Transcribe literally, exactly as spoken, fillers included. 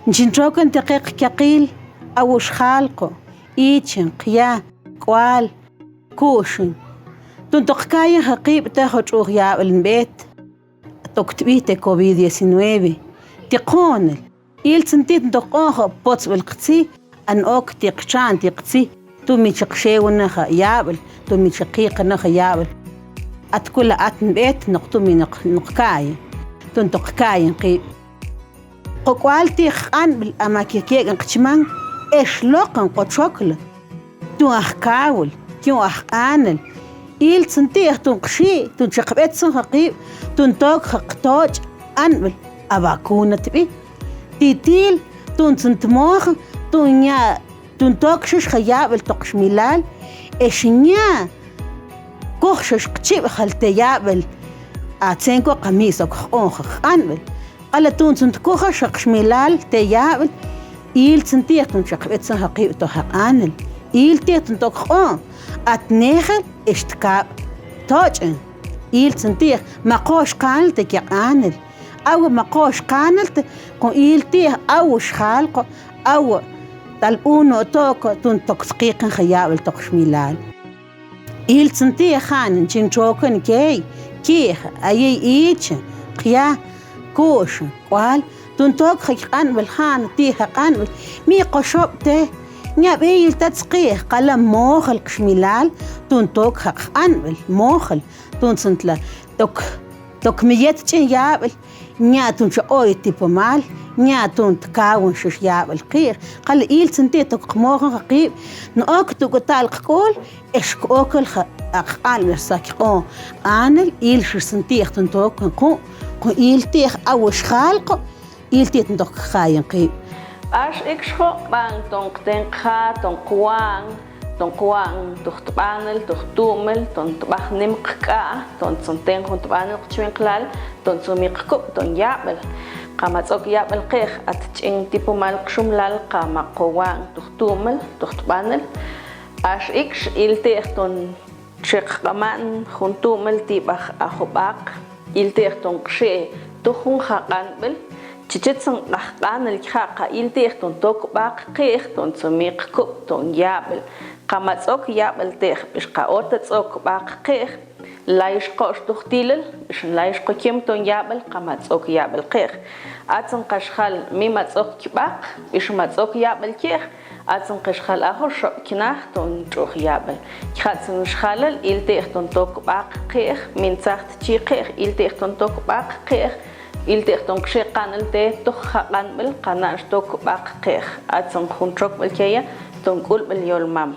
Nchin trokan teqe qkeqil, aw xjalqo, ichin, qya, k'ual, kuxin. Tun tok kaayin jaqib te jotx'uj yab'el nb'et. Tok tb'i te covid diecinueve. Tiqunel. Iltzin ti' tun tok q'oon potsb'il qtzi, an ok ti' qchaan ti' qtzi, tun mi chi qxeewanaj yab'el, tun mi chi qiiqanaj yab'el. At kula at nb'et noq tun mi noq, noq kaayin. Tun tok kaayin qib'. Qo k'ual ti' q'anb'il a ma ki' kek'an qchman, ex loqan qo txokla. Tun aj kaawil, tun aj q'anil. Iltzin ti' tun qxi', tun chi qb'etzan jaqib', tun tokxa qtoch' q'anb'il a vacuna tb'i. Titil, tuntzin tmoj, tun nya', tun tokxa xa yab'il tok xmilal, ex nya' koj xa qchib'jal te yab'il. A tzenk'oq a mi sok q'oon q'anb'il. K'ala' tuntzin tkuj xa qxmilal te yab'il, iltzin ti' tun chi qb'etzan jaqib' to jaq'anil. Il ti' tun tok q'oon, at nejel ex tkab' toch'en. Iltzin ti' ma qo xqanil te keq'anil. Aw ma qo xqanil te, qun il ti' aw xjalqo, aw tal uno toko tun tok tqiiqan ja yab'il tok xmilal. Iltzin ti' jan nchin trokan key, kiij, ayey, ichin, qya, kuxin, k'ual, tun tokxa q'anb'il jan ti' q'anb'il, mi qo xob' te, nya' b'eyil ta tzqiij, k'ala' mojal qxmilal, tun tokxa q'anb'il, mojal, tuntzintla, tok, tok mi yet ch'in yab'il, nya' tun chi q'oy tipumal, nya' tun tkaawan xix yab'il qiij. K'ala' iltzin ti' tok qmojan jaqib', noq ok tuk'uta'al qk'ul, ex k'okalxa a q'anb'il sa' kq'oon q'anil, il xixtzin ti' tun tokan q'un, q'un il ti' aw xjalqo, il ti' tun tok kaayin qib'. Ax ikx jo' b'an ton qten qja, ton qwa'n, ton qwa'n tuj tb'anil, tuj tu'mil, ton tb'aj nim qk'aa, ton tzonten jun tb'anil qchwinqlal, ton tzumi qkub' ton yab'il. Qa ma tz'ok yab'il qiij, at ch'in tipumal qxumlal, qa ma qo wa'n tuj tu'mil, tuj tb'anil. Ax ikx il ti' ton chi qk'ama'n jun tu'mil ti' b'aj ajub'aq, il ti' ton qxi' tuj jun jaq'anb'il, chi chitzin q'ajq'anil kja' qa il ti' ton tok b'aq qiij, ton tzumi qkub' ton yab'il. Qa ma tz'ok yab'il ti' bix qa ota tz'ok b'aq qiij, layix qo'x tuj tilil, bix layix qo kim ton yab'il qa ma tz'ok yab'il qiij. Atzin qaxjal mi ma tz'ok kb'aq, bix ma tz'ok yab'il kiij, atzin qaxjal ajo xob' knaj ton tx'uj yab'il. Kjatzin xjalal, il ti' ton tok b'aq qiij, mintzaj tchi qiij, il ti' ton tok b'aq qiij, il ti' ton qxi' q'anil te tuj jaq'anb'il, qa nax tok b'aq qiij. Atzin jun txokb'il keye ton k'ulb'il yolmam.